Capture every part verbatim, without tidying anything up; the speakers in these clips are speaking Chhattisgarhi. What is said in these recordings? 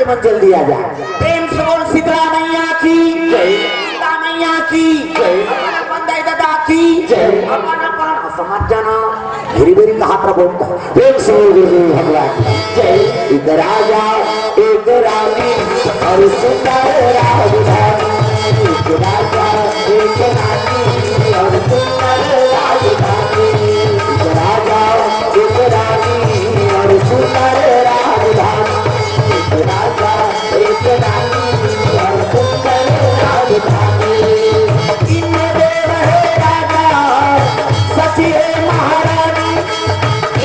मन जल्दी आ जा। प्रेम से बोल शीतला मैया की जय। सीता मैया की जय। अपन अपन दाई ददा की जय। अपन अपन समझ जाना। हेरी बेरी कहा प्रभु। प्रेम से बोल गुरुदेव भगवान की जय। एक राजा, एक रानी और सुंदर राजधानी। एक राजा, एक रानी और सुंदर राजधानी। एक राजा, एक रानी और सुंदर राजधानी। एक राजा, एक रानी और सुंदर राजधानी। इंद्रदेव हे राजा, सची हे महारानी।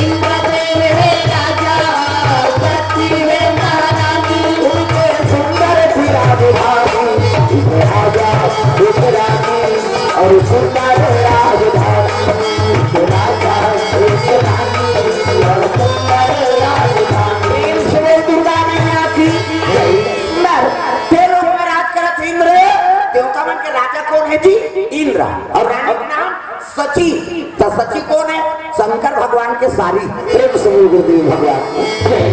इंद्रदेव हे राजा, सची हे महारानी। उनके सुंदर सी राजधानी। एक राजा, एक रानी और सुंदर राजधानी। एक राजा, एक रानी और सुंदर राजधानी। प्रेम से बोल दुर्गा मैया की जय। इंद्र, ते लोग में राज करत हे इंद्र, देवता मन के राजा कौन है जी? इंद्र। और रानी के नाम सची। तो सची कौन है? शंकर भगवान के सारी। प्रेम से बोल गुरुदेव भगवान की जय।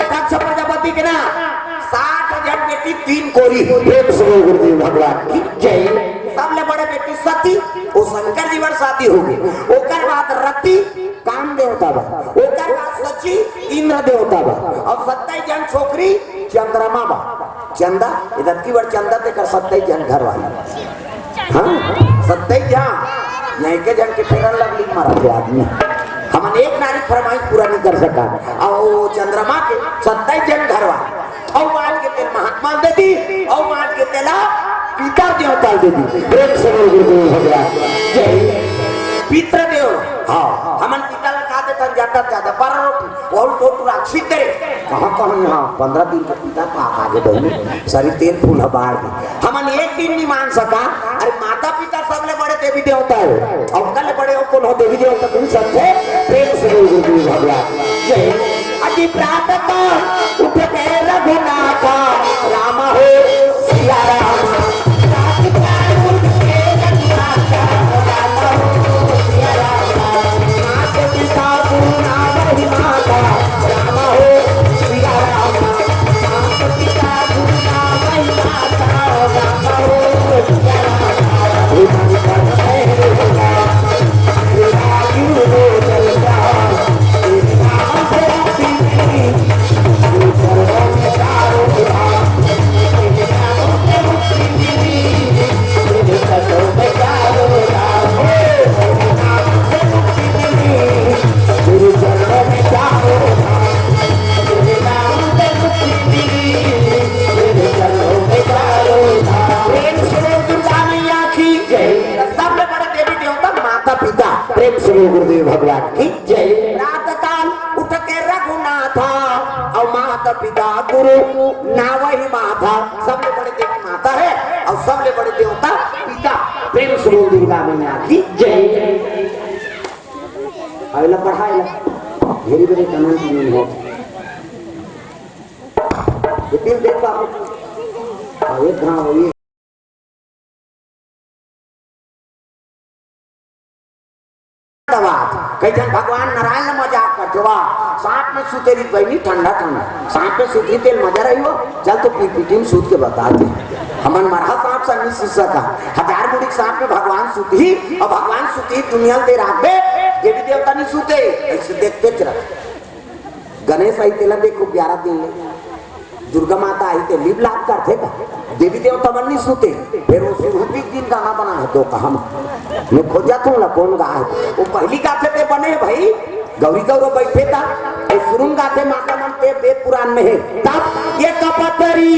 दक्ष प्रजापति के ना साठ हजार बेटी तीन कोरी। प्रेम से बोल गुरुदेव भगवान की जय। सबले बड़े बेटी सती, वो शंकर जी बर शादी हो गई। ओकर बाद रति, काम देवता बा। ओकर बाद सची, इंद्र देवता बा। और सत्ताईस जन छोकरी चंद्रमा बा। चंदा, इधर की बार चंदा ते कर सत्ताईस जन घर वाली। हाँ, सत्ताईस जन। यहीं के जन के फेरन लगली मारा थे आदमी। हमन एक नारी फरमाइश पूरा नहीं कर सका। और चंद्रमा के सत्ताईस जन घर वाली। अउ माथ के तेल महात्मा ल दे दी, अउ माथ के तेल पितर देवता ल दे दी। प्रेम से बोल गुरुदेव भगवान जय। पितर देव, हाँ, हमन पितर ल खा देथन ज्यादा से ज्यादा बारह रोटी, वहू टोटू राक्षित दे रे। कहाँ कहाँ यहाँ पंद्रह दिन के पितर खा खा के बहू, सरी तेल फूल ह बाढ़ दी। हमन एक दिन नहीं मान सका। अरे माता पिता सबले बड़े देवी देवता हे, अउ ओकर ले बड़े अउ कोनो देवी देवता मिल सकथे? प्रेम से बोल गुरुदेव भगवान जय। अति प्रातः काल उठ के रघुनाथ, राम हो सिया राम। प्रातः काल उठ के रघुनाथ, राम हो सिया राम। मात पिता गुरु नाम ही माता, राम हो सिया राम। मात पिता गुरु नाम ही माता, राम हो सिया राम। प्रेम से बोल दुर्गा मैया की जय। सबले बड़े देवी देवता माता पिता। प्रेम से बोल गुरुदेव भगवान की जय। प्रातः काल उठ के रघुनाथा, अउ माता पिता गुरु नावहि माथा। सबले बड़े देवी माता हे अउ सबले बड़े देवता पिता। प्रेम से बोल दुर्गा मैया की जय। अगला पढ़ा, अगला। घेरी बेरी कनन की नींद हो। ये तीन देख बाबू। हाँ, एक घाव, ये दवा। कई झन भगवान नारायण ल मजाक करथे, वाह, सांप में सुते रही बहिनी, ठंडा ठंडा। सांप में सुतही तेल मजा रही हो, चल तो पीपीटी में सूत के बता दे। हमन मरहा सांप से नहीं सुत सका, हजार मुड़ी सांप में भगवान सुतही, अउ भगवान सुतही दुनिया ल दे राखबे, देवी देवता नहीं सुते, ऐसे देखते रह। गणेश आई तेला देखो ग्यारह दिन ले। दुर्गा माता आई ते लिप लाप करथे का? देवी देवता मन नहीं सुते। फिर वो सुरहू भी एक दिन गाना बना हे तो कहा मैं खोजा तू ला कौन गा हे। वो पहली गाथे ते बने हे भाई, गौरी गौरव बैठे ता। ये सुरुंग गाथे माता मन ते वेद पुराण में हे। तब ये कपतरी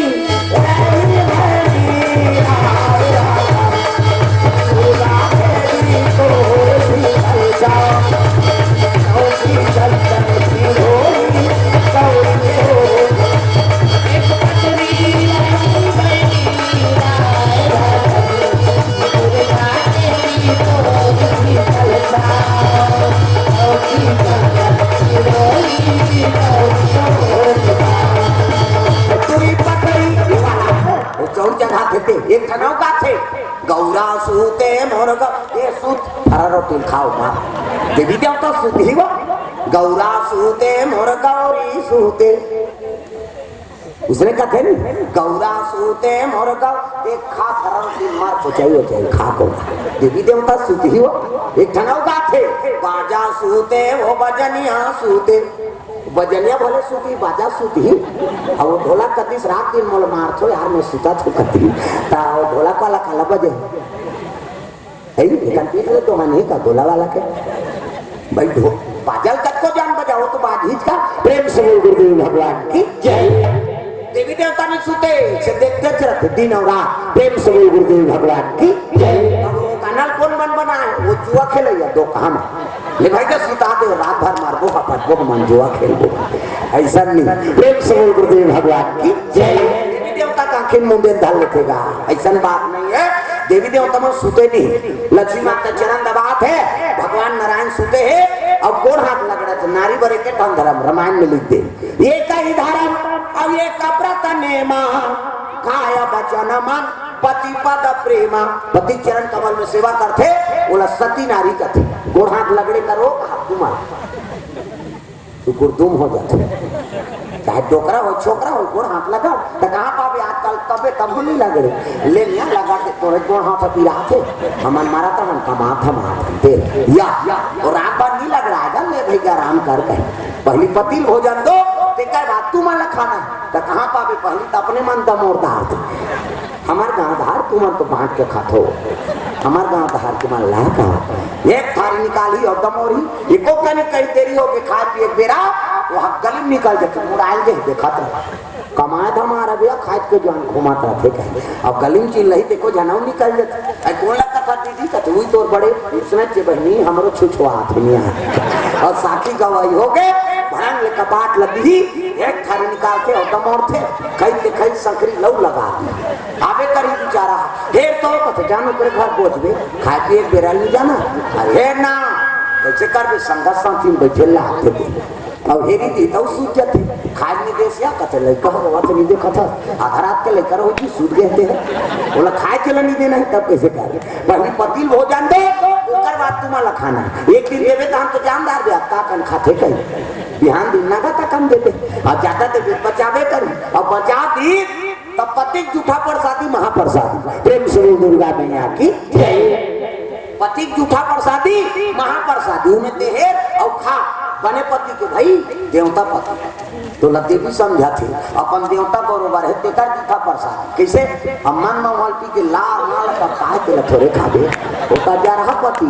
चौर जगह थे ते, एक ठन अउ गाथे, गौरा सूते मोर ग-, ये सूत, हरा रोटी खाओ माँ। देवी देवता सूत ही वो। गौरा सूते मोर गौरी सूते। उसने कथे नहीं, "गौरा सूते मोर गौ, एक खा फरल की मार कोचाई हो जाए, खा को।" देवी देवता सूत ही हो, एक ठन अउ गाथे, "बाजा सूते वो बजनिया सूते।" बजनिया भले सूती, बाजा सूत ही। अब वो ढोलक कतिस, "रात दिन मोला मारथो यार, मैं सूता थो," कती। ता वो ढोलक वाला काला बजे है, एकर पीठ ले तो हन ही का गोला वाला के। भाई ढो-, बाजल तक को जान बजाओ तो बाज ही का। प्रेम से बोल गुरुदेव भगवान की जय। देवी देवता नहीं सूते, से देखते चलते दिन और रात। प्रेम से बोल गुरुदेव भगवान की जय। अब वो कानल कौन मन बना है, वो जुआ खेले या दो काम। ले भाई का सुता दे, रात भर मारबो, हपटबो, मन जुआ खेलबो। ऐसा नहीं। प्रेम से बोल गुरुदेव भगवान की जय। देवी देवता का आंखिन मुंदे धर लेते गा, ऐसा बात नहीं है। देवी देवता मन सुते नहीं, लक्ष्मी माता चरण दबात है, भगवान नारायण सुते है, अब गोड़ हाथ लगड़ा थे, नारी बरे के ठन धर्म रामायण में लिख दे, ये कही धर्म, अब ये कपड़ा तने माँ, काय बचन मन, पति पद प्रेमा, पति चरण कमल में सेवा करथे, ओला सती नारी कथे, गोड़ हाथ लगड़े करो, हाथ घुमा। सुकुर दुम हो जाथे। चाहे डोकरा हो, छोकरा हो, गोड़ हाथ लगा, त कहाँ पाबे आजकल, तबे तब नहीं लगड़े। ले लिया लगा के तोरे गोड़ हाथ पिराथे, हमन मारा त हम कमात हम हाथ दे। या, या, और रात भर नहीं लगड़ाएगा, ले भैया आराम कर कहीं। पहली पति ल भोजन दो, तेकर बाद तुमन ला खाना है। त कहाँ पाबे, पहली त अपने मन दमोर दार दे। हमार गांव धार तुमन तो बांट के खाथो, हमार गांव धार तुमन ला का। एक थारी निकाली और दमोरी, एको कनी कहीं देरी हो के खाए पिए के बेरा, वो हक गली में निकल जाते, मुड़ाइल दे, देखत रह। कमाए धमार अबे खाए के जान घुमात रहते कहीं। अब गली में चिल्लही देखो जनऊ निकल जाते। ऐ कौन लगता था दीदी? कहते, "वही तोर बड़े उसने चे बहनी, हमरो छुछुआत है नहीं।" और साखी गवाही हो गए, भरंग ले कपाट लगी, एक थारी निकाल के और दमोर थे, खई के खई संकरी लऊ लगा दी। आबे करी बेचारा, हेर तो कथे जानो तेरे घर पहुंचबे, खाए पिए के बेरा नहीं जाना। अरे हेर ना, कैसे करबे, संगत साथी में बैठे ला आते थे। अब हेरी दी तो सूझ जाते, खाए नहीं दे सिया कथे लइका हो, बात नहीं देखा था, आधा रात के लेकर हो जी सूझ गए थे। बोला खाए चला नहीं देना है तब कैसे कर? पहली पति ल भोजन दे, ओकर बाद तुम्हारा खाना। एक दिन देवे तो हम तो जानदार बे, अब का कन खाते कहीं। बिहान दिन ना का तक हम देते, अब ज्यादा देवे बचावे करी, अब बचा दी तब पति के जूठा प्रसादी महाप्रसादी। प्रेम से बोल दुर्गा मैया की जय। पति के जूठा प्रसादी महाप्रसादी, उमे तेहेर अउ खा। बने पति के भाई देवता पति, तो ला देवी समझा थे, अपन देवता बरोबर है, तेकर जूठा प्रसादी। कैसे? अब मन में उमल पी के लाल लाल का पाए के ला थोड़े खाबे, ओकर जरहा पति।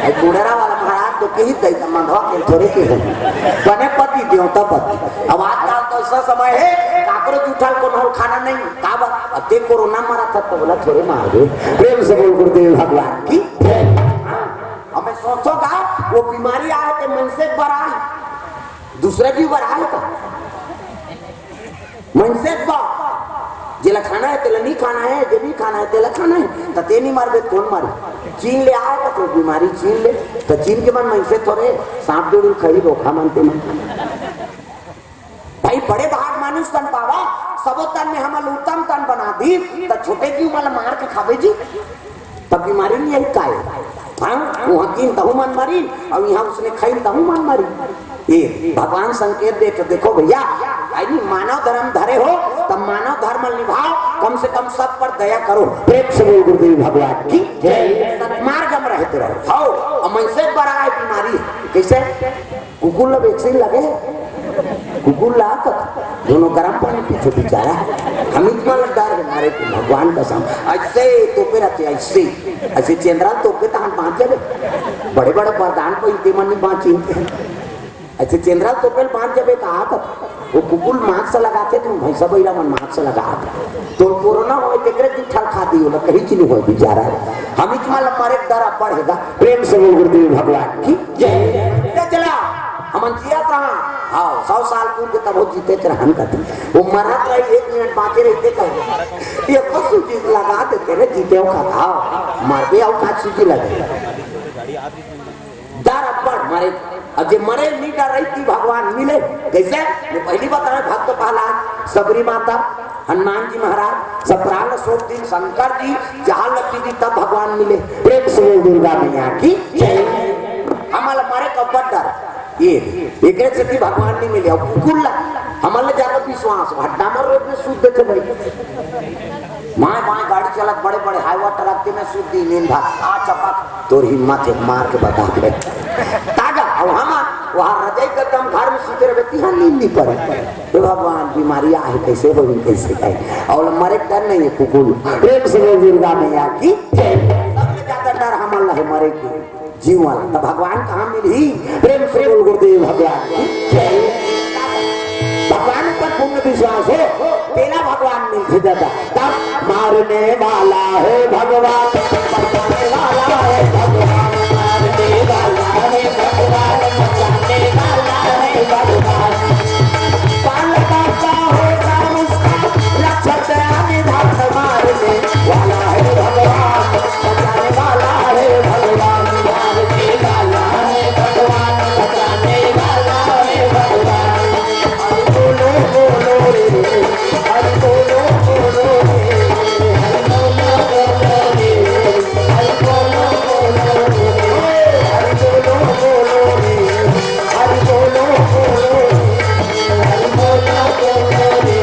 ए गुड़रा वाला महाराज तो कही दई त मंधवा के थोड़े के है। बने पति देवता पति। अब आजकल तो ऐसा समय है, काकरो जूठा कोनो खाना नहीं। काबर? अते कोरोना मरा था तो बोला थोड़े मार दे। प्रेम से बोल गुरुदेव भगवान की जय। अब मैं सोचोगा, वो बीमारी आए तो मनसे बर आए, दूसरे भी बर आए का? मनसे बर, जेला खाना है तेला नहीं खाना है, जे नहीं खाना है तेला खाना है, त ते नहीं मारबे त कौन मारी? चीन ले आए का तो बीमारी चीन ले, त चीन के मन मनसे थोड़े, सांप जोड़ी खरी रोखा मानते मन। भाई बड़े भाग मानुष तन पावा, सबो तन में हमन उत्तम तन बना दी, त छोटे जीव मन ला मार के खाबे जी, तब बीमारी नहीं आई काय? हाँ, वहाँ कीन तहु मन मारी, और यहाँ उसने खाइन तहु मन मारी। ये भगवान संकेत दे तो देखो भैया, यानी मानव धर्म धरे हो, तब मानव धर्म निभाओ, कम से कम सब पर दया करो। प्रेम से बोल गुरुदेव भगवान की जय। सतमार्ग में रहते रहो। हाओ, अब मनसे बर आए बीमारी, कैसे? कुकुर ला vaccine लगे, कुकुर ला कत, दोनों गरम पानी पीथे बेचारा। हम इतना डर है मारे को भगवान कसम। ऐसे तोपे रहते, ऐसे, ऐसे चंद्रा तोपे तो हम बांच जाबे। बड़े बड़े वरदान को इनते मन नहीं बांची। ऐसे चंद्रा तोपे बांच जाबे का आदत। वो कुकुर mask लगाथे, तुम भैंसा बइरा मन mask लगाथे। तो कोरोना होए तेकरे की ठल खा दी होला, कहीं चीज होए बेचारा। हम इतना ला मारे डर पड़ेगा। प्रेम से बोल गुरुदेव भगवान की जय। चला, हमन जिया कहाँ? हाँ, सौ साल पूर के तब वो जीते च रहन कथी। वो मरत रही, एक मिनट बाँचे रहिते कहे, ये पशु चीज लगा देते रे, जीते हो का घाव, मरबे अउ का सूजी लगे। डर अब्बड़ मरे। अब जे मरे नहीं डर रही कि भगवान मिले। कैसे? वो पहली बताए भक्त प्रहलाद, सबरी माता, हनुमान जी महाराज, सब प्राण सोप दिन शंकर जी, जहाँ लपटी दी तब भगवान मिले। प्रेम से बोल दुर्गा मैया की जय। हमला मरे का अब्बड़ डर। ये, एकरे सेती भगवान नहीं मिले। अब कुकुर ला, हमन ले ज्यादा विश्वास भट्टा मर रोड में सूत देथे भाई। माए बाएं गाड़ी चलत बड़े बड़े हाईवा ट्रक के में सूत दी नींद भाग आ चपक तोर हिम्मत है मार के बता दे। ताजा अब हम वहाँ रजाई का दम घर में सूते रहे तिहां नींद नहीं पड़े। हे भगवान बीमारी आहे कैसे होही कैसे कहे और मरे के डर नहीं है कुकुर। प्रेम से बोल दुर्गा मैया की जय। सबसे ज्यादा डर हमन ला है मरे के। जीवन त भगवान कहाँ मिलही? प्रेम से बोल गुरुदेव भगवान की जय। भगवान ऊपर पूर्ण विश्वास हो तेला भगवान मिलथे दादा। तब मारने वाला है भगवान, बचाने वाला है भगवान, मारने वाला है भगवान, बचाने वाला है भगवान। पालता होता उसका रक्षक आने धार मारने वाला है भगवान। बचाने वाला है भगवान, मारने वाला है भगवान, बचाने वाला है भगवान। हरि बोलो बोलो रे, हरि बोलो बोलो रे, हरि बोलो बोलो रे, हरि बोलो बोलो रे, हरि बोलो बोलो रे, हरि बोलो बोलो रे, हरि बोलो बोलो रे,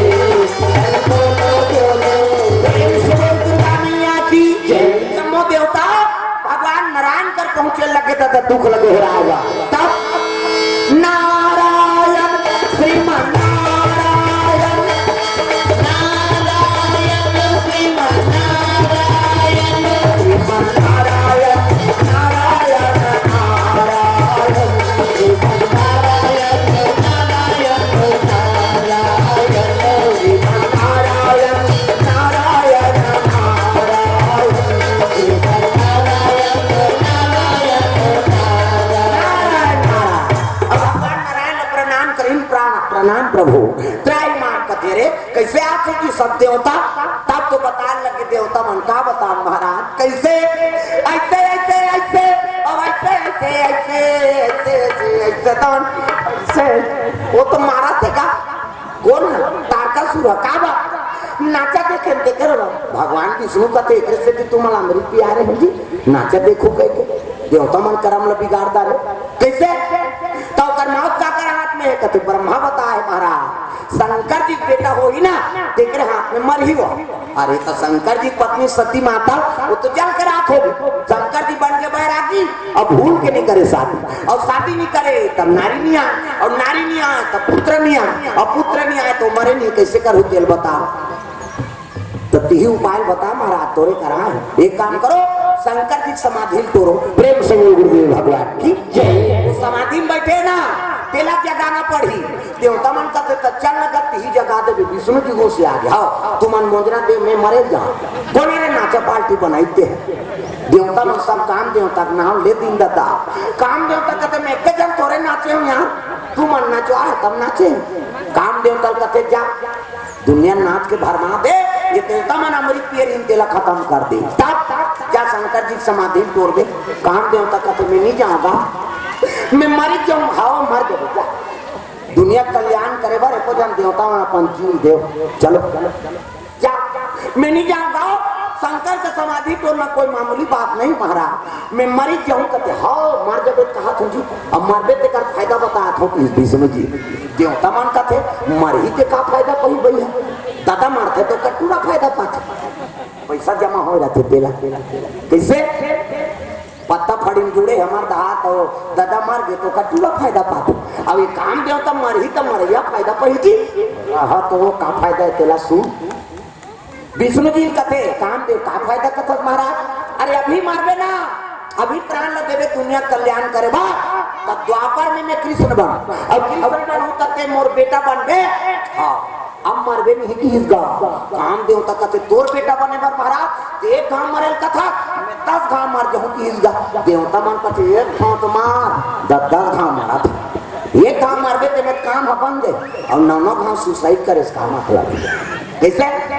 हरि बोलो बोलो रे। प्रेम से बोल दुर्गा मैया की जय। जम्मो देवता भगवान नारायण कर पहुंचे लगे त दुख लगे हो रहा होगा। तब नारायण श्रीमन नारायण, नारायण श्रीमन नारायण, श्रीमन नारायण, नारायण नारायण, श्रीमन नारायण, नारायण नारायण, श्रीमन नारायण, नारायण नारायण। नारायण, नारायण, नारायण। अब भगवान नारायण ला प्रणाम करिन, प्राण, प्रणाम प्रभु। त्राहिमाम कथे रे, कैसे आथे जी सब देवता? तब तो बतान लगे देवता मन, का बतान महाराज, कैसे? ऐसे, ऐसे, ऐसे, अब ऐसे, ऐसे, ऐसे, ऐसे, ऐसे, ऐसे, तो ऐसे, वो तो मारा थे का? कोन? तारकासुर ह। का बा? नाचा देखे, देखे रहो। भगवान विष्णु कथे, "एकरे से कि तुम मला अमृत पिया रहे हो जी, नाचा देखो," कह के। देवता मन करम ल बिगाड़ डारे। कैसे? तो ओकर मौत काकर हाथ में हे? कथे, "ब्रह्मा बताए महाराज, शंकर जी के बेटा होही ना, तेकरे हाथ में मरही वो।" अरे, तो शंकर जी की पत्नी सती माता, वो तो जल के राख हो गई। शंकर जी बन के बैरागी, अब भूल के नहीं करे शादी, और शादी नहीं करे तब नारी नहीं आए, और नारी नहीं आए तब पुत्र नहीं आए, और पुत्र नहीं आए तो मरे नहीं, कैसे करो तेल बता। तो तिही उपाय बता महाराज, तोरे करा है। एक काम करो, शंकर जी की समाधि ल तोड़ो। प्रेम से बोल गुरुदेव भगवान की जय। वो समाधि में बैठे ना, तेला जगाना पड़ी। देवता मन कथे, "त चल न, कति ही जगा देबे।" विष्णु जी गोसिया गे, "हव, तुमन मोजरा दे, मैं मरे जाओ।" कोने रे नाचा पार्टी बनाई दे। देवता मन सब काम देवता के नाम ले दिन दता। काम देवता कथे, "मैं एक जन थोरे नाचे हूँ यहाँ, तुमन नचवा है तब नाचे।" काम देवता कथे, "जा, दुनिया नाच के भरमा दे, ये देवता मन अमृत पिए रहिन तेला खत्म कर दे। तब जा शंकर जी के समाधि तोड़ दे।" काम देवता कथे, "मैं नहीं जाऊँगा, मैं मर जाऊँ।" "हव, मर जाऊँगा।" दुनिया कल्याण करे बर एको झन देवता मन अपन जीव देव। चलो, जा, मैं नहीं जाऊंगा। शंकर के समाधि तोड़ना कोई मामूली बात नहीं महाराज, मैं मरी जाऊं। कथे, "हव, मर जबे कहा थू जी, अब मरबे तेकर फायदा बतात हो।" विष्णु जी, देवता मन कथे, "मरही ते का फायदा पही भैया, दादा मरथे तो कटूरा फायदा पाथे, पैसा जमा हो जाते तेला।" कैसे? पत्ता फड़िन जुड़े हमर दहा तो ददा मर गे तो कटूरा फायदा पाथे। अब ये काम देवता मरही तो मरैया फायदा पही जी। रहा तो वो का फायदा है तेला सुन। विष्णु जी कथे, काम देव का फायदा कथस महाराज? अरे अभी मारबे ना, अभी प्राण ल देबे दुनिया कल्याण करे बा, तब द्वापर में मैं कृष्ण बन, अब कृष्ण बनहूं तब ते मोर बेटा बनबे। हाँ। अब मरबे नहीं किहिस गा। काम देवता कथे, "तोर बेटा बने बर महाराज, ते एक घाव मरे ल कथा, मैं दस घाव मर जहूं किहिस गा।" देवता मन कथे, "एक घाव तो मार, दस दस घाव मरा था। एक घाव मरबे ते में काम ह बन जाए, और नौ नौ घाव suicide करे से का मतलब है?" कैसे?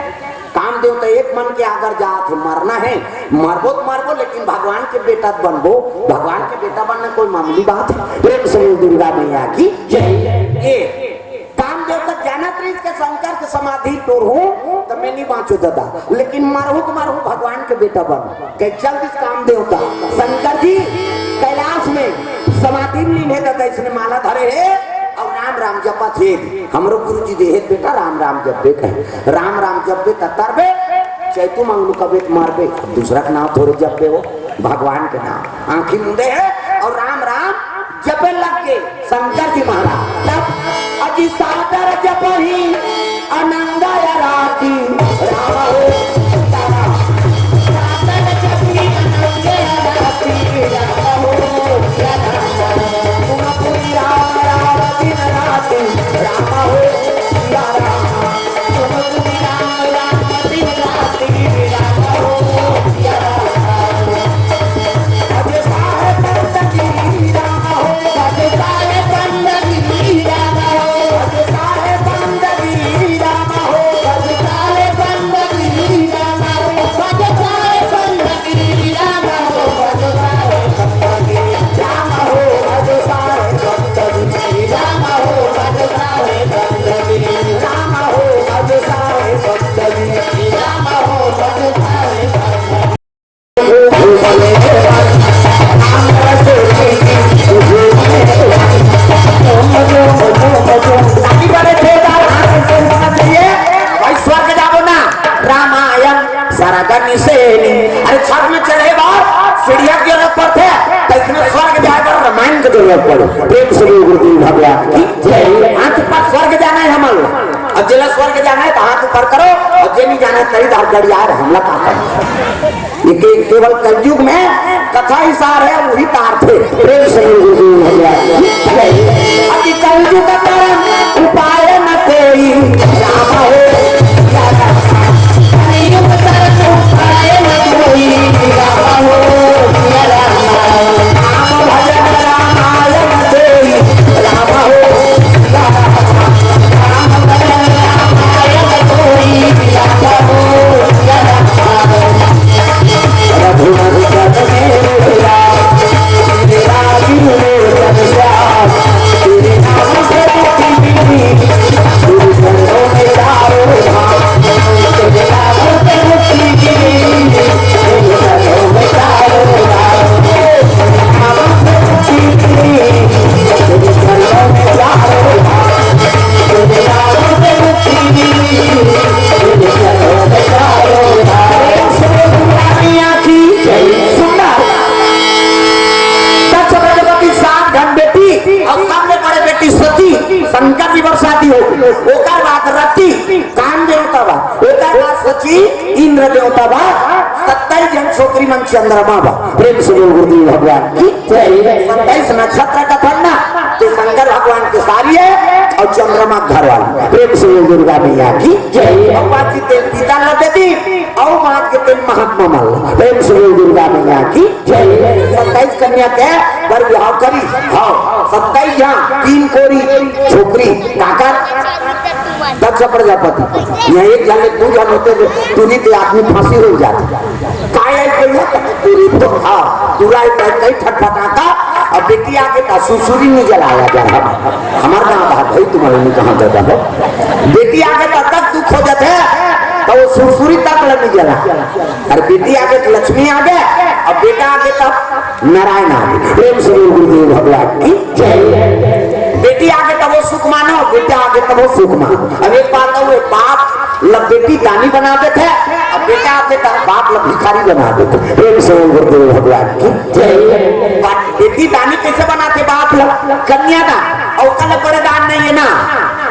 काम देवता एक मन के आगर जात है, मरना है, मरबो तो मरबो, लेकिन भगवान के बेटा बनबो। भगवान के बेटा बनना कोई मामूली बात है। प्रेम से बोल दुर्गा मैया की जय। ये काम देवता जानत रहिस के शंकर के समाधि तोड़हूं त मैं नहीं बांचो ददा, लेकिन मरहूं के मरहूं भगवान के बेटा बन के चल दिस काम देवता। शंकर जी कैलाश में समाधि में लीन हे ददा, इसने माला धरे हे और राम राम जपत हे, हमरो गुरुजी देहे बेटा राम राम जपबे कहे। राम राम जपबे त तरबे, चैतू मंगलू कबे त मरबे। दूसरा के नाम थोड़े जपबे, वो भगवान के नाम। आंखी मुंदे हे अउ राम राम जपे लग गे शंकर जी महाराज। तब अजी सादर जपही अनंग आरती, राम हो सीता राम। सादर जपही अनंग आरती, राम हो सीता राम। तुम पुरी राम राम दिन राति, राम हो सीता राम। तुम पुरी राम राम दिन राति, राम हो सीता राम। भाई स्वर्ग जाबो ना, रामायण सरग निसेनी। अरे छत में चढ़े बर सीढ़िया के जरूरत पड़थे, त इसमें स्वर्ग जाए बर रामायण के जरूरत पड़े। प्रेम से बोल गुरुदेव भगवान की जय। हाथ ऊपर, स्वर्ग जाना हे हमन ला। अब जेला स्वर्ग जाना हे त हाथ ऊपर करो, अउ जे नहीं जाना हे तरी दार गड़िया हमला का करो। ये के-, केवल कलयुग में कथा ही सार हे, वही तार थे। प्रेम से बोल गुरुदेव भगवान की जय। अति कलयुग तरन उपाय न कोई, राम हो या राम। कलयुग तरन उपाय न कोई, राम हो या राम। राम भजन रामायण कोई, राम हो या राम। राम भजन रामायण कोई, राम हो या राम। दक्ष प्रजापति सात झन बेटी अउ सबले बड़े बेटी सती, शंकर जी बर शादी हो गे। ओकर बाद रति कान देवता बा, ओकर बाद शची इंद्र देवता बा, सत्ताईस झन छोकरी मन चंद्रमा बा। प्रेम से बोल गुरुदेव भगवान की जय। सत्ताईस नक्षत्र का पन्ना तो शंकर भगवान के सारी हे अउ चंद्रमा घर वाली। प्रेम से बोल दुर्गा मैया की जय। भगवान जी तेल पीता ल देती अउ माथ के तेल महात्मा मन ला। प्रेम से बोल दुर्गा मैया की जय। सत्ताईस कन्या के बर बिहाव करी। हाँ, सत्ताईस झन, तीन कोरी छोकरी, काकर? दक्ष प्रजापति। यहाँ एक झन ले दू झन होते, तो टूरी ते आदमी फांसी हो जाते। काय आई कोई हो? टूरी तो, हाँ, टूरा एक कई ठटपटाता, अब बेटी आगे त सुरसुरी नहीं जलाया जा रहा। हमार गाँव बात है, तुम्हारे नहीं कहाँ दादा हो। बेटी आगे त तक दुख हो जाते, त वो सुरसुरी तक ल नहीं जला। अरे बेटी आगे त लक्ष्मी आगे, अब बेटा आगे त नारायण आगे। प्रेम से बोल गुरुदेव भगवान की जय। बेटी आगे त वो सुख मानो, बेटा आगे त वो सुख मानो। अब एक बात कहूँ, एक बाप ल बेटी दानी बना देथे, अब बेटा आगे त बाप ल भिखारी बना देथे। प्रेम से बोल गुरुदेव भगवान की जय। बाप, बेटी दानी कैसे बनाथे बाप ल? कन्यादान। अउ ओकर ले बड़े दान नहीं हे ना।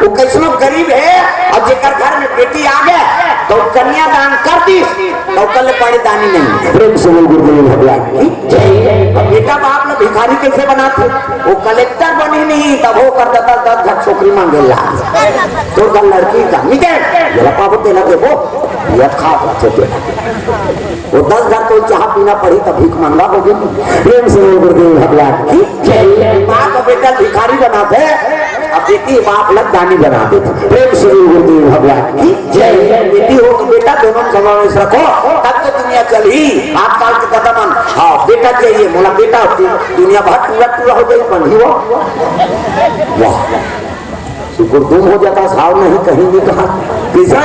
वो कैसनो गरीब हे अउ जेकर घर में बेटी आगे त वो कन्यादान कर दिस, त ओकर ले बड़े दानी नहीं। प्रेम से बोल गुरुदेव भगवान की जय। अब बेटा बाप ल भिखारी कैसे बनाथे? वो कलेक्टर बनी नहीं, तब वो कर देता दस घर छोकरी मांगे ला। तोर घर लड़की का निकल, ये ला पाबो तेला देबो, ये खा बात होते। वो दस घर कोई चाह पीना पड़ी तब भीख मांगा हो गई। प्रेम से बोल गुरुदेव भगवान की जय। बाप बेटा भिखारी बनाथे, अब बेटी बाप ल दानी बना देथे। प्रेम से बोल गुरुदेव भगवान की जय। बेटी हो कि बेटा, दोनों समावेश रखो, तब तो दुनिया चलही। आजकल के दादा मन, हाँ, बेटा चाहिए, मोला बेटा, दुनिया भर टूरा टूरा हो गई, बन ही हो। वाह, शुक्र तुम हो जाता, साव नहीं कहीं नहीं कहा। कैसा?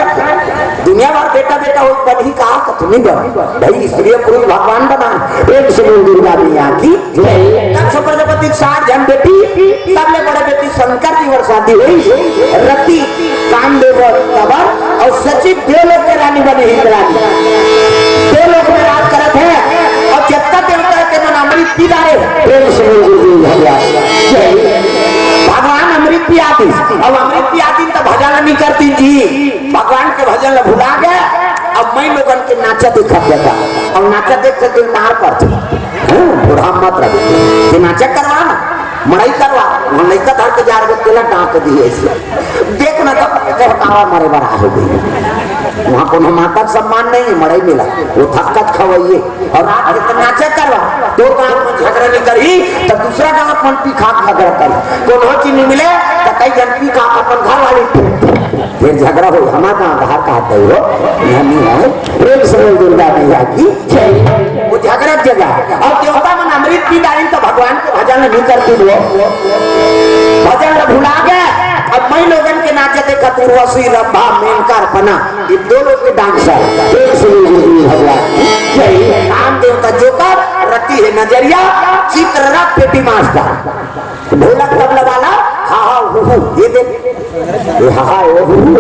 दुनिया भर बेटा बेटा हो, बनही का कथनी बन। भाई, स्त्री पुरुष भगवान बना। प्रेम से बोल दुर्गा मैया की जय। दक्ष प्रजापति के साठ झन बेटी, सबले बड़े बेटी शंकर जी बर शादी हुई। रति कामदेव तबर और सची देवलोक के रानी बने इंद्राणी। देवलोक में राज करत हे और जत्ता देवता हे ते मन अमृत पी डारे। प्रेम से बोल दुर्गा मैया की जय। भगवान अमृत पिया दिस। अब अमृत पिया दिन तो भजन नहीं करती जी। भगवान के भजन ला भुला गया। अब मैं लोगन के नाचा देखत जाता। अब नाचा देख के दिल तार पर थे। हाँ, बूढ़ा मत रहे। ये नाचा करवा ना, मड़ई करवा। वहाँ लइका धर के जार बे तेला डांट दिए ऐसे। देख ना तो, तो हटावा मारे बड़ा हो गई। वहाँ कोनो माता के सम्मान नहीं है, मड़ई मिला। वो थक्कत खवइए। और रात के तो नाचा करवा। तो गांव में झगड़ा नहीं करी, तो दूसरा गांव में पी खा के झगड़ा करी। कोनो चीज नहीं मिले, तो कई जन पी खा के अपन घर वाली फिर झगड़ा हो, हमार गाँव बाहर का आते हो, यहाँ नहीं है। प्रेम से बोल दुर्गा मैया की जय। वो झगड़ा के जगह। अब देवता मन अमृत पी डालिन तो भगवान के भजन नहीं करती वो। भजन ला भुला गए। अब मैं लोगन के नाचे देखत उर्वशी, रंभा, मेनका, अर्पणा, ये दो लोग के डांसर। प्रेम से बोल दुर्गा भगवान की जय। काम देवता जोकर, रति है नजरिया, चित्ररथ पेटी मास्टर। ढोलक तबला वाला, हा हा हू हू, ये देख, ये हा हा ओ हू हू,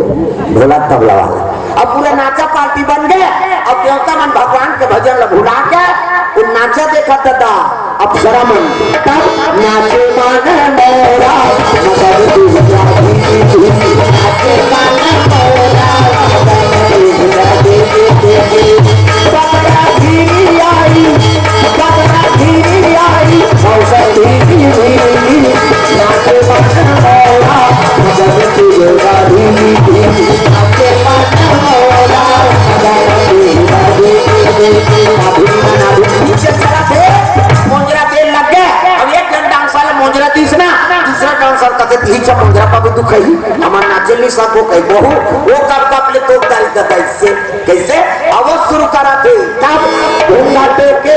ढोलक तबला वाला। अब पूरा नाचा पार्टी बन गए। अब देवता मन भगवान के भजन ला भुला के वो नाचा देखत दादा। अप्सरा मन तब नाचे मन मोरा, मदन दुर्गा दीदी, नाचे मन मोरा, मदन दुर्गा दीदी। बबरा धीरी आई, बबरा धीरी आई, मौसम धीरी धीरी, नाचे मन मोरा, जब तू गाड़ी धीरी, नाचे मन मोरा, जब तू गाड़ी धीरी, अभी मना भी पीछे चला थे, मोंजरा तेल लग गया। अब एक घंटा साल मोंजरा तीसना, दूसरा डांसर कथे, "तीछा मोंजरा पा भी दुख है, हमार नाचे नहीं सको कहीं बहू, वो कब कब ले तो दाई ददाई से।" कैसे? आवाज शुरू करा थे। तब घूंघट के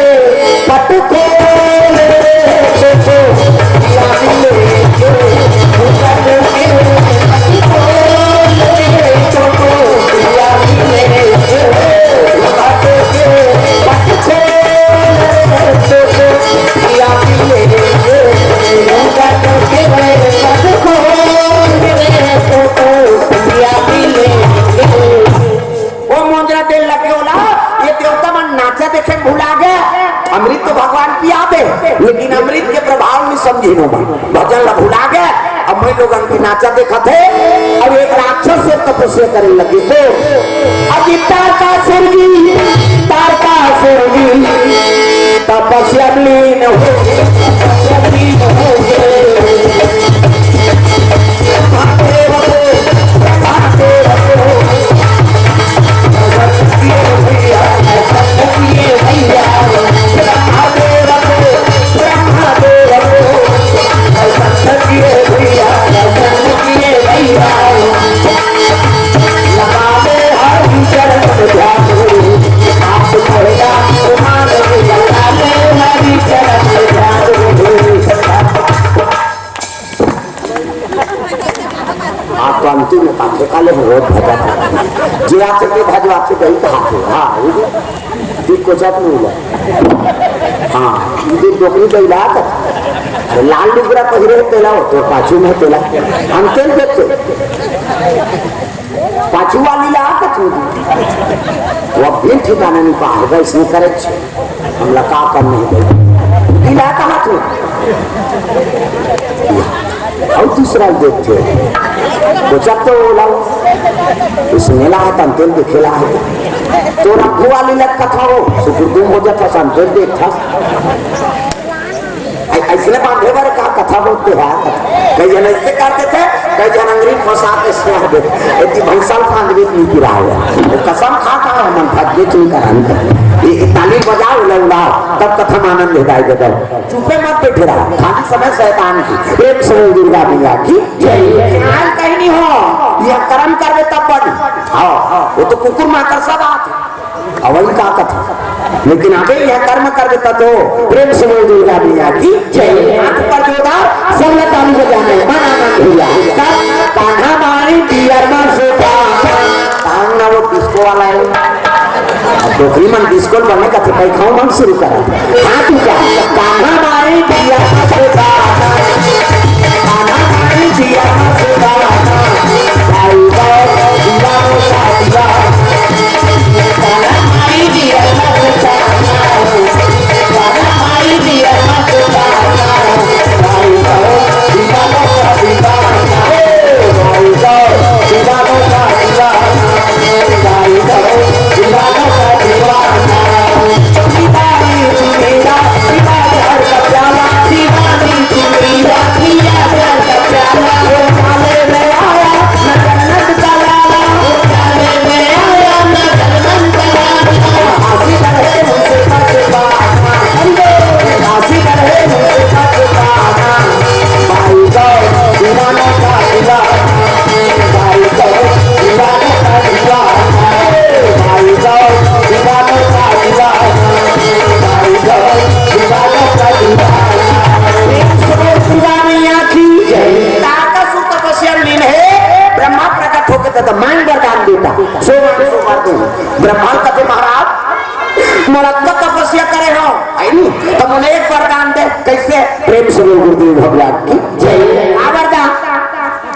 पट खोल रे छोटो, या मिले के घूंघट के पट खोल रे छोटो, या मिले के घूंघट के पट खोल रे छोटो, या मिले के घूंघट के पट खोल रे छोटो, या मिले के। ओ मोंजरा तेल लगे होला, ये देवता मन नाचा देखे भुला गए। अमृत तो भगवान पिया दे, लेकिन अमृत के प्रभाव नहीं समझी नो मन। भजन ला भुला गए। अब मैं लोगन के नाचा देखत है। अब एक राक्षस से तपस्या करे लगे तो, अजी तारकासुर जी, तारकासुर जी तपस्या में लीन हो गए, तपस्या में लीन हो गए। आप तो अंतिम में काफे काले हैं, रोज भजन। जे आथे के भजवाथे गई कहा थे। हाँ, ये भी कोचक नहीं हुआ। हाँ, ये डोकरी का इलाज है। अरे लाल लुगरा पहिरे तेला हो, तो पाछू में तेला। हम तेल देखते। पाछू वाली ला कथू। वो भी ठिकाना नहीं पा, वैसे करे छे। हमला का कर नहीं दे। दिला कहाँ तू? और दूसरा देखते। वो जब तो लाओ। इसमें ला है, तंतेल दिखेला है। तो रघु वाली लग कथा हो, सुकुरदुम हो जाता, संतेल देखता। ऐ-, ऐसने बांधे बर का कथा बोलते हैं? कई जन ऐसे कर देथे, कई जन अंगरी फंसा के स्नेह देथे। यदि भैंसा फांद भी नहीं गिरा हुआ। वो कसम खाता है, मन फट के चुन कर अंत। ये, ये ताली बजाओ, लौड़ा, तब कथा में आनंद हृदय दे दो। चुपे मत बैठे रहो, खाली समय शैतान की। प्रेम से बोल दुर्गा मैया की जय। आज कहीं नहीं हो, यह कर्म कर दे तब बन। हाँ, वो तो कुकुर माकर सब आते। अवई का कथा। लेकिन अबे यह कर्म कर देता तो प्रेम से बोल दुर्गा मैया की जय। हाथ पर जोरदार सब लोग ताली बजाना है, मन आनंद हुआ। तब कान्हा मारी पियर मा सोता। कान्हा वो किसको ओखरी मन बिस्कुट बने कथे, पई खाऊ मन शुरू करत। हाँ, तू का? कान्हा माई दिया मस्ताना, कान्हा माई दिया मस्ताना, भाई बाप दीवानों का दीवाना। कान्हा माई दिया मस्ताना, कान्हा माई दिया मस्ताना, भाई बाप दीवानों का दीवाना। ओ भाई बाप दीवानों का दीवाना। तारकासुर तपस्या लीन हे, ब्रह्मा प्रकट होके त मांग वरदान देता, सो मांग सो वर दे। ब्रह्मा कथे महाराज, मोर अतका तपस्या करे हो, है नी? त मोला एक वरदान दे। कैसे? प्रेम से बोल गुरुदेव भगवान की जय। का वरदान?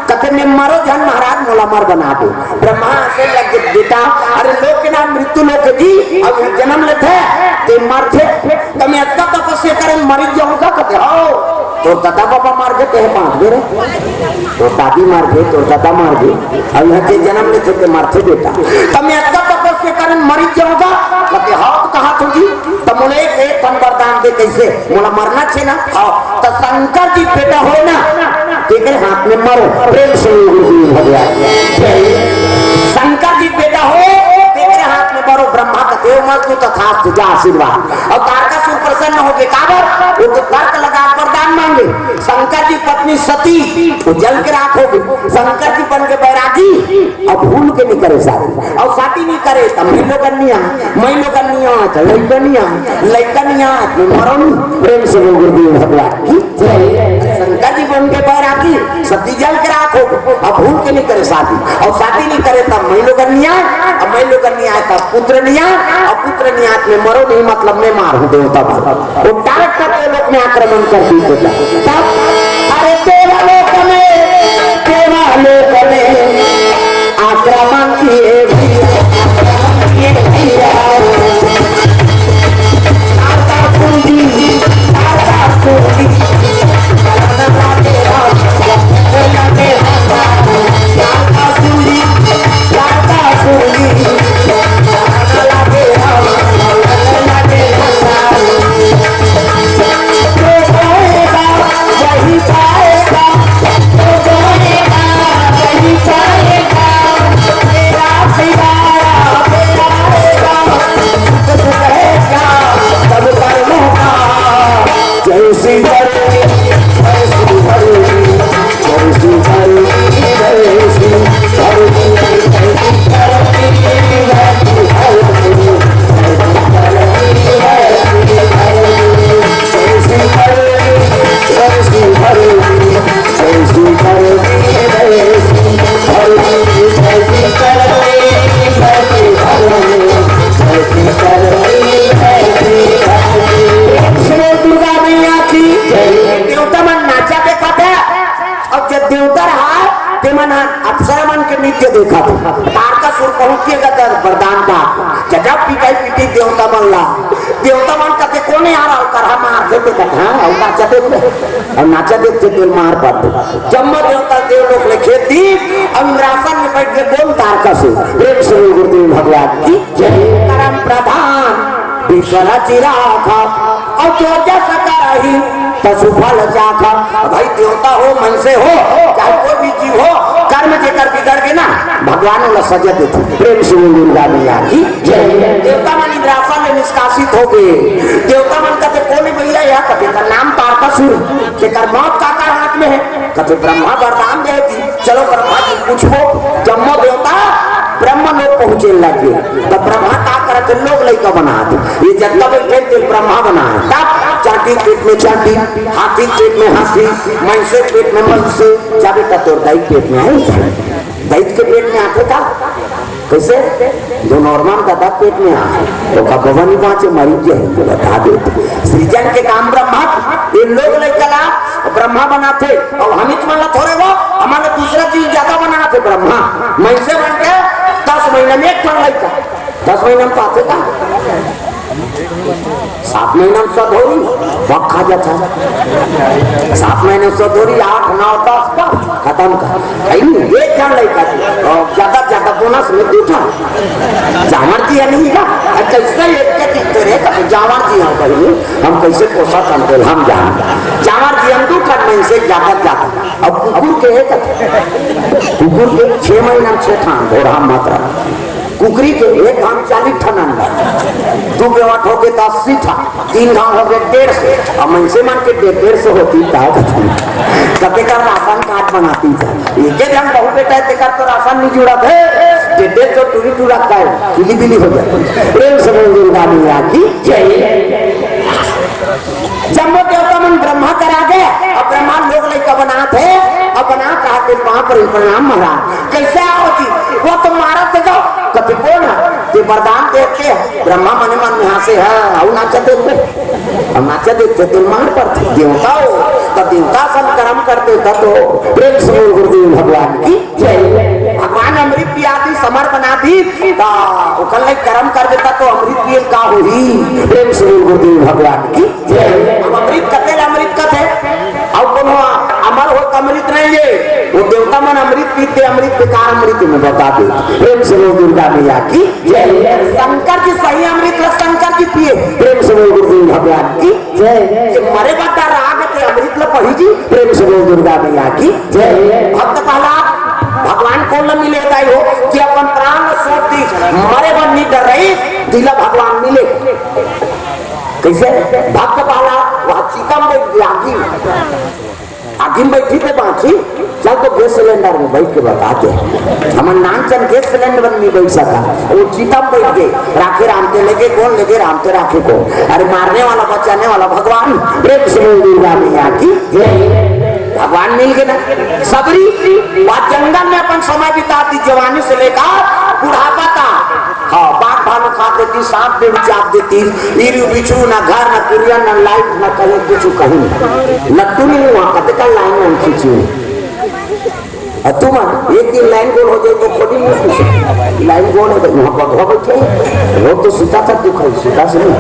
कथे मैं मरो झन महाराज, मोला अमर बना दे। ब्रह्मा हंसे लगे, बेटा, अरे लोक के नाम मृत्यु लोक है जी, अब जन्म लेथे, ते मरथे, त मैं अतका तपस्या करे मरी जाहूं का? कथे हो, तोर दादा बाबा मर गे, ते बांच गे रे। तोर दादी मर गे, तोर दादा मर गे, अब इहां ते जन्म लेथे ते मरथे बेटा। त मैं अतका तपस्या करे मरी जाहूं का? कथे हो, त कहा तो जी, त मोला एक, एक ठन वरदान दे। कैसे? मोला मरना छे ना। हाँ, त शंकर जी बेटा होय ना, तेकरे हाथ में मरो। प्रेम से बोल गुरुदेव भगवान। शंकर जी बेटा होय, तेकरे हाथ में मरो। ब्रह्मा कथे मर तू तथास्तु, जा आशीर्वाद। अउ तारकासुर प्रसन्न हो गे, काबर? वो तो तर्क लगा वरदान मांगे। शंकर जी पत्नी सती, वो जल के राख हो गे। शंकर जी बन के बैरागी, अब भूल के नहीं करे शादी, अउ शादी नहीं करे त मैं लोगन नहीं आ, मैं लोगन नहीं आ त लइका नहीं आ, लइका नहीं आ त मैं मरो नहीं। प्रेम से बोल गुरुदेव भगवान की जय। शंकर जी बन के बैरागी, सती जल के राख हो, अब भूल के नहीं करे शादी, अउ शादी नहीं करे त मैं लोगन नहीं आ, अब मैं लोगन नहीं आ त पुत्र नहीं आ, अब पुत्र नहीं आ त मैं मरो नहीं, मतलब मैं मार हूं देवता बाबा। वो डायरेक्ट देवलोक में आक्रमण कर दी बेटा। तब अरे देवलोक में, देवलोक में आक्रमण किए भैया, आक्रमण किए भैया। तारकासुर जी, तारकासुर जी। जैसी धरती, वैसी धरती, जैसी धरती, वैसी धरती, वैसी धरती। प्रेम से बोल दुर्गा मैया की जय। देवता मन नाचा देखा था। अब जब देवता रहा, ते मन अप्सरा मन के नृत्य देखा था। तारकासुर पहुंच के गदर वरदान पा, गजब पिटाई पीटी देवता मन ला। देवता मन कथे कोन यार, अउ करहा मार दे ते कथा, अउ नाचा देख ले, अउ नाचा देख के तेल मार पड़। जम्मो देवता देवलोक ले खेद दी, अउ इंद्रासन में बैठ के बोल तारकासुर। प्रेम से बोल गुरुदेव भगवान की जय। करम प्रधान विश्व रचि राखा, अउ जो जस करही तसु फल चाखा। भाई देवता हो, मनसे हो, चाहे कोई भी जीव हो, कर्म जेकर बिगड़ गे ना, भगवान ओला सजा देथे। प्रेम से बोल दुर्गा मैया की जय। देवता मन इंद्रासन ले निष्कासित हो गे। देवता मन कथे कोन भैया, या कथे का नाम तारकासुर, तेकर मौत काकर हाथ में है? कथे ब्रह्मा वरदान दे दी। चलो ब्रह्मा जी पूछबो। जम्मो देवता ब्रह्म लोक पहुंचे लगे, तब ब्रह्मा का करत लोग लइका बना दे। ये जतका बैठे तेल ब्रह्मा बना है। तब चांटी पेट में चांटी, हाथी पेट में हाथी, मनसे पेट में मनसे, जाबे त तोर दाई पेट में आई, दाई के पेट में आथे का? कइसे? जो नॉर्मल ददा पेट में आए, ओका बबा नहीं बाँचे, मरी गए, बता दे। सृजन के काम ब्रह्मा के, ये लोग लइका ला ब्रह्मा बनाथे, अउ हमीच मन ला थोरे वो, हमन ला दूसरा चीज ज्यादा बनाथे ब्रह्मा। मइनसे बन के दस महीना में एक ठन लइका, दस महीना में पाथे का? सात महीना में सधौरी, बक खा जाता है। सात महीना में सधौरी, आठ, नौ, दस, बस, खतम कर। कहीं नहीं, एक ठन लइका थी, अउ ज्यादा, ज्यादा बोनस में दू ठन। जांवर जी नहीं का? अच्छा, इससे एक के दिखते रहे, कभी जांवर जी हम कहीं, हम कैसे पोसा करते, हम जान। जांवर जी हम दू ठन में से ज्यादा, ज्यादा। अब कुकुर के एक, कुकुर के छह महीना में छह ठन, घोड़ा मात्रा। कुकरी के एक घाम चालीस ठन अंडा, दू बेवट होके त अस्सी ठा, तीन घाम होके डेढ़ सौ। अब मनसे मन के डेढ़, डेढ़ सौ होती त कते का राशन कार्ड बनाती था। एके जन बहू बेटा है, तेकर तो राशन नहीं जुड़ा थे। डेढ़, डेढ़ सौ टूरी टूरा का है, किली बिली हो जाती। प्रेम से बोल दुर्गा मैया की जय। जम्मो देवता मन ब्रह्मा करा गे, अब ब्रह्मा लोग लइका बनात हे, अब बनात रहा तेरे वहां पर प्रणाम महाराज। कैसे आओ जी? वो तो मारा थे जाओ, कभी कौन है? ते वरदान देते ब्रह्मा मने मन यहाँ से है, अउ नाचा देते, अब नाचा देते ते मार पड़ते। देवता हो, तो देवता सब कर्म करते था तो प्रेम से बोल गुरुदेव भगवान की जय। भगवान अमृत पियादी, समर बना दी, तो ओकर लइक कर्म कर देता तो अमृत पियल का होही? प्रेम से बोल गुरुदेव भगवान की जय। अब अमृत कते ला अमृत कथे? अउ कोनो अमर हो त अमृत नहीं है। वो देवता मन अमृत पीते, अमृत बेकार अमृत में बता दे। प्रेम से बोल दुर्गा मैया की जय। शंकर जी सही अमृत ला शंकर जी पिए। प्रेम से बोल गुरुदेव भगवान की जय। जे मरे बता राग के अमृत ला पही जी। प्रेम से बोल दुर्गा मैया की जय। भक्त प्रहलाद भगवान कौन ला मिले दाई हो कि अपन प्राण ला सौंप दी, मरे बर नहीं डर रही, दिला भगवान मिले। कैसे? भक्त प्रहलाद वह चिता में बैठ गया, आगी में। आगी में बैठी थे बाँची, चल तो गैस सिलेंडर में बैठ के बता दे। हमर नानचन गैस सिलेंडर में नहीं बैठ सका, वो चिता में बैठ गए। राखे राम ते लेके कौन, लेके राम ते राखे कौन। अरे मारने वाला बचाने वाला भगवान। प्रेम से बोल दुर्गा मैया की जय। भगवान मिल गए ना। सबरी बात जंगल में अपन समय बिता दी, जवानी से लेकर बुढ़ापा तक। हाँ, बाघ भालू खा देती, सांप बिच्छू चाब देती, ईरू बिच्छू ना घर ना कुरिया ना लाइट ना कहीं कुछ कहीं। लट्टू नहीं हुआ, कते का लाइन नहीं खींची। और तुम एक दिन लाइन गोल हो जाए तो खोली नहीं कुछ। लाइन गोल हो गई, वहाँ बघवा बैठे, वो तो सुता था, दुख है, सुता से नहीं।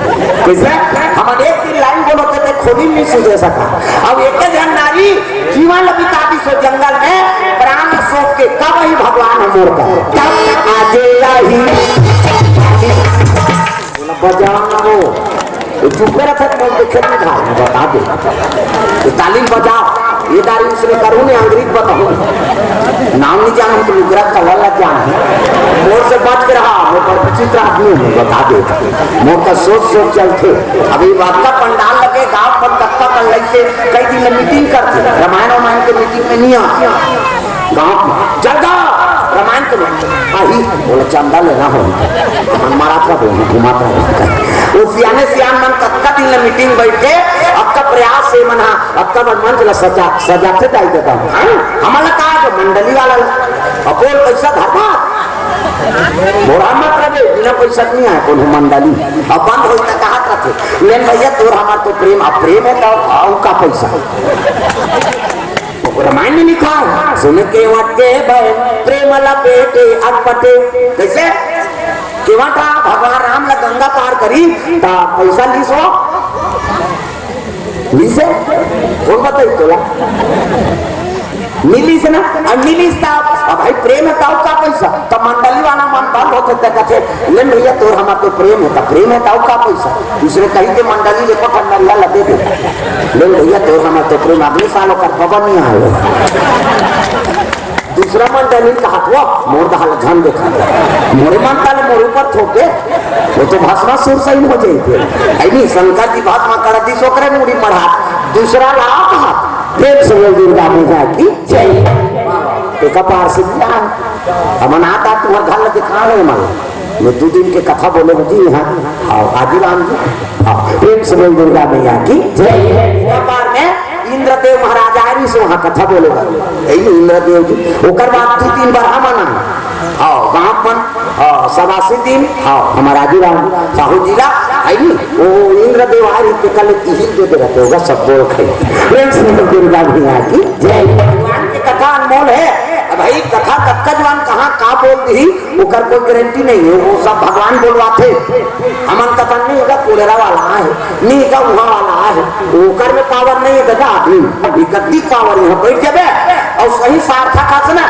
कैसे? हम एक दिन लाइन गोल होते थे, खोली नहीं सुते सका। अब एक जन नारी जीवन बिता दी सो जंगल में, प्राण सौंप के, तब ही भगवान हम मोड़ कर, तब आजे आही। बोला, बजाओ ना वो। वो चुप कर था, मैं देखे नहीं था, मैं बता दे। ये ताली बजाओ, ये दारी उसने करूँ ने अंग्रेज बताऊँ। नाम नहीं जानू तो लुगरा कलर लग जाना। मोर से बच के रहा, मोर पर विचित्र आदमी हूँ, मैं बता दे। मोर का सोच सोच चलते। अभी बात का पंडाल लगे, गाँव पर कत्ता कर लेते, कई दिन में मीटिंग करते, रामायण वामायण के मीटिंग में नहीं आते। गाँव में, "जल्दा, रामायण के में।" आही, बोले, "चंदा लेना हो।" मन मारा था, बोले, घुमा था। वो सियाने सियान मन कतका दिन ले मीटिंग बैठ के, अक्का प्रयास से मन हा, अक्का मन मंच ला सजा, सजाते जाई देता हूँ। हाँ? हमन ला कहा जो मंडली वाला ला, अब बोल पैसा धरना। बोरा मत रहे, बिना पैसा नहीं आए, कोनो मंडली। अब बंद होई त कहा करथे, "लेन भैया, तोर हमार तो प्रेम, अब प्रेम है तो अउ का पैसा?" रामायण में लिखा है, "सुन के वटे भय, प्रेम लपेटे अटपटे।" कैसे? केवट हा भगवान राम ला गंगा पार करी, ता पैसा लीस हो? लीस हे? कौन बताई तोला? मिलिस ना? अब मिलिस ता, अब भाई प्रेम है, ताऊ का पैसा? तो मंडली वाला मन बंद होते ते कहते, "लेन भैया, तोर हमार तो प्रेम है, तो प्रेम है, ताऊ का पैसा?" दूसरे कही के मंडली देखो, ठंडा लगे दे। "लेन भैया, तोर हमार तो प्रेम, अगले साल ओकर बबा नहीं आए।" दूसरा मंडली कहा, "वो मोर दहा ला झन देखा, मोरे मन ताले मोर ऊपर थोके, वो तो भस्मासुर सही हो जाते।" ऐ नहीं, शंकर जी भस्म कर दी, सोकरे मुड़ी मढ़ा, दूसरा ला कहा, प्रेम से बोल दुर्गा मैया की जय। एक बार से क्या? हमन आता तुम्हार घर लगे कहाँ है मन? मैं दो दिन के कथा बोले हो जी, हाँ, हाँ, आजी राम जी, हाँ, प्रेम से बोल दुर्गा मैया की जय। एक बार में इंद्रदेव महाराज आए रही से वहाँ कथा बोले वाले। यही इंद्रदेव जी, ओकर बाद दो तीन बार हम आना। हाँ, गाँव मन हाँ, सवासी दिन, हाँ, हमर राजू राम साहू जी ला, है नी, वो इंद्रदेव आए रहिथे, कल तिहिल दे दे रहते होगा, सब बोल खाई। प्रेम से दुर्गा मैया की जय। भगवान के कथा अनमोल है। अब भाई, कथा कतका जवान कहाँ का बोल दी, ओकर कोई गारंटी नहीं है, वो सब भगवान बोलवाथे। हमन कथा नहीं होगा, कोलेरा वाला है, नहीं का उहाँ वाला है, ओकर में पावर नहीं है दादा। अभी इकतीस पावर यहाँ बैठ जाबे और सही सार्थक हस ना।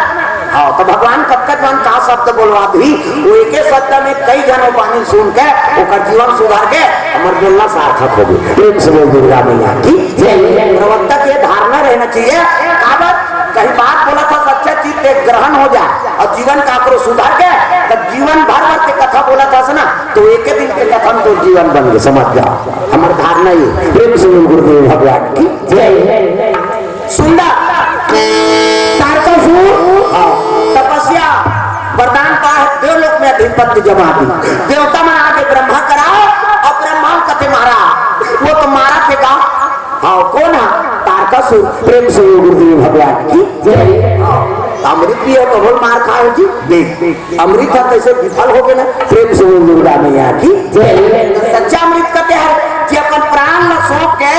हाँ, तो भगवान कतका जवान का शब्द बोलवा दी, वो एके शब्द में कई जन बानी सुन के ओकर जीवन सुधार के हमर बोलना सार्थक हो गई। प्रेम से बोल दुर्गा मैया की जय। प्रवक्ता के धारणा रहना चाहिए। काबर कहीं बात बोला था, सच्चा चीज के ग्रहण हो जाए और जीवन काकरो सुधार के, तब जीवन भर भर के कथा बोला था ना, तो एक दिन के कथा में तो जीवन बन गए, समझ जाओ। हमर धारणा ये। प्रेम से बोल गुरुदेव भगवान की जय। सुंदर तारकासुर, हाँ, तपस्या वरदान पाए, देवलोक में अधिपति जमा दी। देवता मन आगे ब्रह्मा करा, अब ब्रह्मा कथे महाराज, वो तो मारा थे का? हाँ, कौन है? तारकासुर। प्रेम से बोल गुरुदेव भगवान की जय। हाँ, अमृत पिए तो बोल मार खाए जी, देख। अमृत ह कइसे विफल हो गे ना, प्रेम से बोल दुर्गा मैया की जय। सच्चा अमृत कथे हर जे अपन प्राण ला सौंप के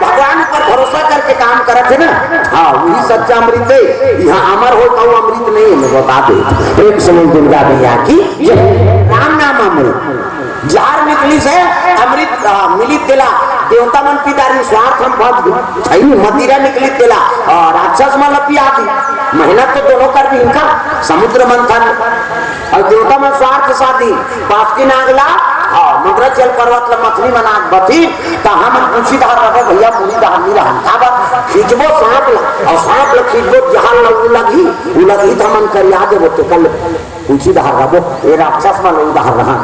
भगवान ऊपर भरोसा करके काम करत हे ना, हाँ, वही सच्चा अमृत हे। यहाँ अमर हो तो अमृत नहीं है, मैं बता दे। प्रेम से बोल दुर्गा मैया की जय। राम नाम अमृत। जहर निकलिस हे, अमृत, आ, मिलिस तेला, देवता मन पीदारी, स्वार्थ म फंस गे। अई मदिरा निकलिस तेला, आ, राक्षस मन ल पिया दी। मेहनत तो दोनों कर दी इनका, समुद्र मंथन। अउ देवता मन स्वार्थ साधी, बासुकी नाग ला, हाँ, मगरज जल पर्वत ला मथनी बना के बती, त हमन पूछी धार रहो भैया, पूरी धार नहीं रहन। काबर खींचबो सांप ला, अउ सांप ला खींचबो, जहर ला उ लगही, उ लगही त हमन करिया देबो, तेकर ले पूछी धार रहो, ए राक्षस मन उ धार रहन।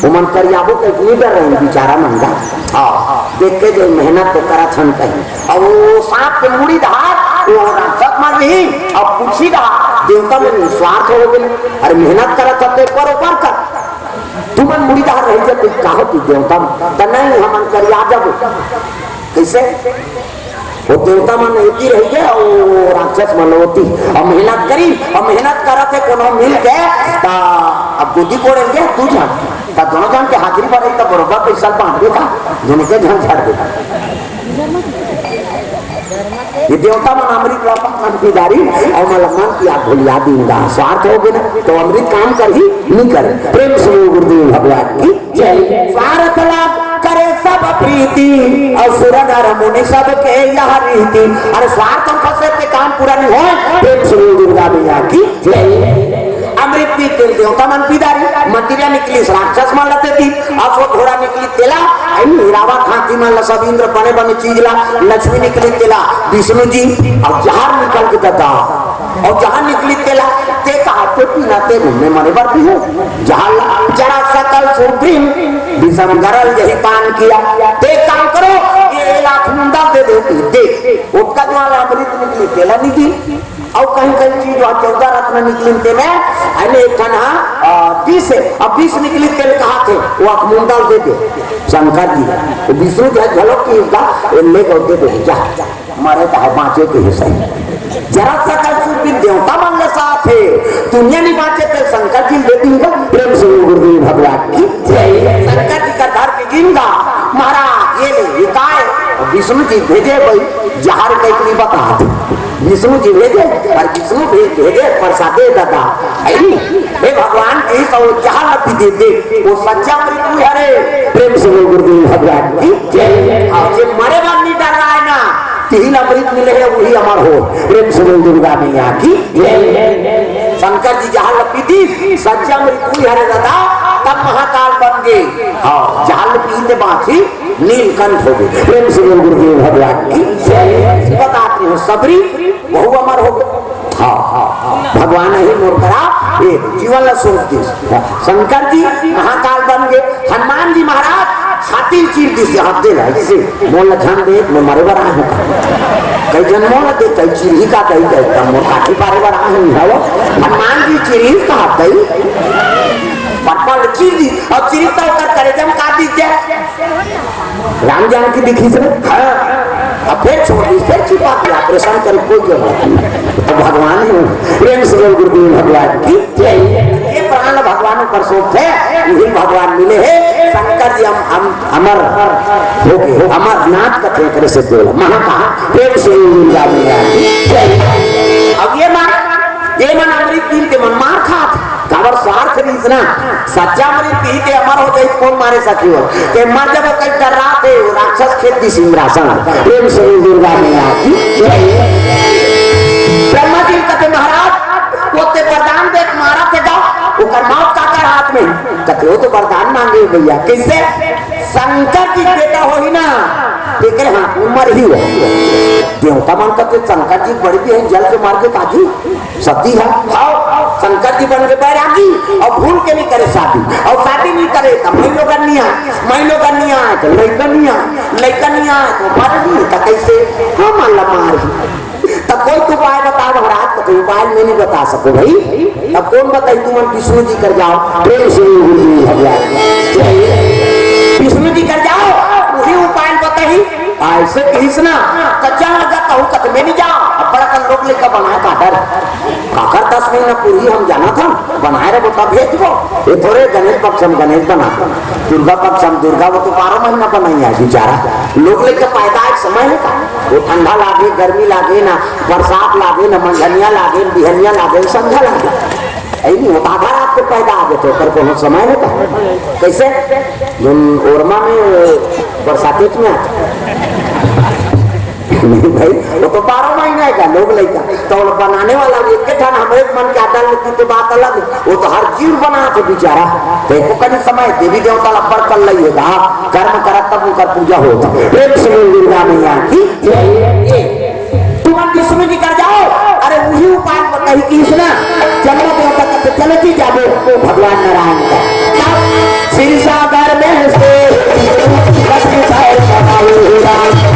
ओमन करियाबो के नहीं डर रहे बेचारा मन ला। हाँ, देख के जे मेहनत तो करत हन कहीं। अब वो सांप के मुड़ी धार, वो राक्षस मन रही, अब पूछी धार, देवता मन निस्वार्थ हो गए। अरे मेहनत करत हन तो बरोबर कर। तुमन मुड़ी धार रही जब का होती देवता मन, त नहीं हमन करिया जब। कैसे? वो देवता मन एती रही गे, वो राक्षस मन ओती। अब मेहनत करी, अब मेहनत करत हे कोनो मिल के, त अब गोदी कोड़ेंगे दू झन, त दोनों झन के हाजिरी बढ़े, त बरोबर पैसा बांट देता, दोनों के झन छाड़ देता। ये देवता मन अमृत ला पान पीदारी, अउ मन मन की आग भुलिया दीन दा, स्वार्थ हो गए ना, तो अमृत काम करही, नहीं करे। प्रेम से बोल गुरुदेव भगवान की जय। स्वार्थ लाभ करे सब प्रीति, अउ सुर नर मुनि सबके यह रीति। अरे स्वार्थ में फंसे ते काम पूरा नहीं होय। प्रेम से बोल दुर्गा मैया की जय। अमृत पी के देवता मन पीदारी, मदिरा निकलिस राक्षस मन ला देती, अश्व घोड़ा निकलिस तेला, अई हीरावा खांची मन ला सब इंद्र बने बने चीज ला, लक्ष्मी निकलिस तेला विष्णु जी, अउ जहर निकल के दादा, अउ जहर निकलिस तेला, ते कहा तो पीना ते मुंह में मरे बर पीहू। जहर ला जरा सकल सुग्रीव, विषम गरल यही पान किया। ते काम करो, ये लाख मुंडा दे दे, दे। ओतका जो वाला अमृत निकलिस तेला नहीं दी। अउ कहीं कहीं चीज वहाँ चौदह रत्न निकलिस तेने, अने एक ठन हा, आ, बीस है, अब बीस निकलिस तेल कहा थे, वो अखमुंडल दे दे, शंकर जी, वो विष्णु जी झलक की का, ये ले गो दे दे, जा, मरे चाहे बांचे के है सही। जरा सकल सुरवीर देवता मन ले साथ है, दुनिया नहीं बांचे ते शंकर जी दे दी का, प्रेम से बोल गुरुदेव भगवान की जय। शंकर जी का घर की जिंदा, महाराज ये ले, ये काय, विष्णु जी भेजे भाई, जहर के इतनी बता दे। विष्णु जी भेजे, अउ विष्णु भी भेजे प्रसादे दादा। अई, हे भगवान जी, तो जहर ला पी दे दे, वो सच्चा अमृत भी हरे। प्रेम से बोल गुरुदेव भगवान की जय। अउ जे मरे बर नहीं डर रहा है ना, तिही ला अमृत मिले है, वही अमर हो। प्रेम से बोल दुर्गा मैया की जय। शंकर जी जहर ला पी दी, सच्चा अमृत भी हरे दादा, तब महाकाल बन गए। हाँ, जहर ला पी ते बांची, नीलकंठ हो गए। प्रेम से बोल गुरुदेव भगवान की जय। बतात रहे हो, सबरी वहू अमर हो गए। हाँ, हाँ, हाँ। भगवान ही मोर करा, ये जीवन ला सौंप दिस। शंकर जी महाकाल बन गए, हनुमान जी महाराज छाती चीर दिस, हाथ दे ला, इसे मोर ला ध्यान दे, मैं मरे बर आया हूँ। कई जन मोर दे, कई चीर ही का दई, कई तब मोर काठी पारे बर आया हूँ, हनुमान जी चीर ही का हाथ दई, पटपल चीर दी, अउ चीर तो ओकर करेजा में का दिस दे। राम जानकी दिखिस रे। हाँ। अब फिर छोड़ दी, फिर छिपा के ऑपरेशन करे, कोई जरूरत नहीं। तो भगवान ही हो। प्रेम से बोल गुरुदेव भगवान की जय। ये प्राण भगवान परसों थे, उही भगवान मिले हे, शंकर जी हम, हम अमर हो गए, अमरनाथ कथे करे से बोला, महा कहा, प्रेम से दुर्गा मैया की जय। अब ये मार, ये मन अमृत पी के मन मार खात, काबर स्वार्थ रीस ना, सच्चा अमृत पी के अमर हो जाए, कौन मारे सकी हो? के मर जब कई डर्रात हे, वो राक्षस खेत दी सिंहासन, प्रेम से दुर्गा मैया की जय। ब्रह्मा जी कथे महाराज, वो ते वरदान दे मारा थे जाओ, ओकर मौत काकर हाथ में। कथे, वो तो वरदान मांगे भैया, कैसे? शंकर जी बेटा होही ना, तेकरे हाथ में मरही हो। देवता मन कथे, शंकर जी बड़े भी हैं, जल के मार के ताजी सती है। आओ, शंकर जी बन के बैरागी, और भूल के नहीं करे शादी, और शादी नहीं करे तो मैं लोग नहीं आए, मैं लोग नहीं आए तो लड़का नहीं आए, लड़का नहीं आए तो मर नहीं, तो कैसे? हम अल्लाह मार। तब कोई तो उपाय बताओ महाराज, तो कोई उपाय मैं नहीं बता सको भाई। तब कौन बताई? तुमन विष्णु जी कर जाओ, प्रेम से बोल गुरु भगवान। विष्णु जी कर जाओ, वही उपाय बताई। ऐसे कृष्णा कच्चा लगा कहूँ कत में नहीं जाओ। अब बड़ा कर लोग लेकर बनाया काकर, काकर दस महीना पूरी हम जाना था, बनाए रहो तब भेजबो। ये थोड़े गणेश पक्ष हम गणेश बना, दुर्गा पक्ष हम दुर्गा, वो तो बारह महीना बनाई है बेचारा। लोग लेकर पैदा एक समय होता, वो ठंडा लागे, गर्मी लागे ना, बरसात लागे ना, मंझनिया लागे, बिहनिया लागे, संझा लागे। ऐ नहीं होता, आधा रात को पैदा आ गए तो ओकर कोनो समय होता। कैसे? जोन ओरमा में बरसाते में आता। नहीं भाई, वो तो बारह महीना है का लोग लइका। तो वो बनाने वाला भी एक ठन हमरे मन के आटा लेती तो बात अलग है। वो तो हर जीव बना थे बेचारा। देखो कभी समय देवी देवता लब्बर कर लई है, हाँ, कर्म करत तब उनकर पूजा होता। प्रेम से बोल दुर्गा मैया की जय। तुम विष्णु जी कर जाओ, अरे वही उपाय बताई कृष्णा, जन्म देवता करके चलो जी जाबो भगवान नारायण का। तब क्षीर सागर में से लक्ष्मी सागर का राम।